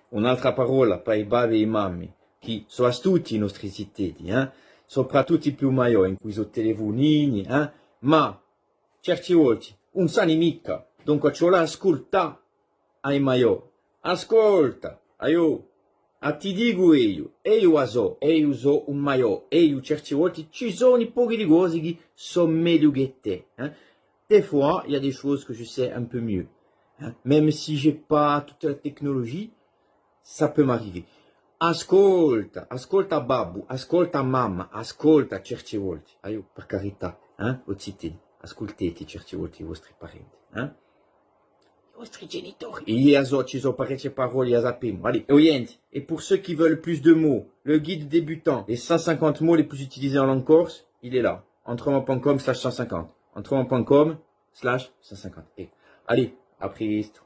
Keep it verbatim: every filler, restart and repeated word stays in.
Un'altra parolla pà i babbi è i mammi, chì sò astuti i nostri ziteddi, eh? Soprattuttu i più maiò, incù i so telefunini, eh? Ma certi volti ùn sani micca, dunque ci vole à ascultà à i maiò. Ascolta, aiò, a ti dicu eiu, eiu a sò, eiu sò un maiò, eiu certi volti ci sò un pocu di cosi chì sò megliu chè tè, eh? Des fois, il y a des choses que je sais un peu mieux, hein. Même si j'ai pas toute la technologie, ça peut m'arriver. Ascolta, ascolta babbu, ascolta mamma, ascolta certi volti. Aiò, per carità, eh? O ziteddi, asculteti certi volti i vostri parenti, eh? I vostri genitori. Eiu a sò, ci sò parechje parolle, a sapemu. Allez, o ghjenti, et pour ceux qui veulent plus de mots, le guide débutant, les cent cinquante mots les plus utilisés en langue corse, il est là. Entremoi point com slash cent cinquante. Entremoi point com slash cent cinquante. Eccu. Allez, à prestu.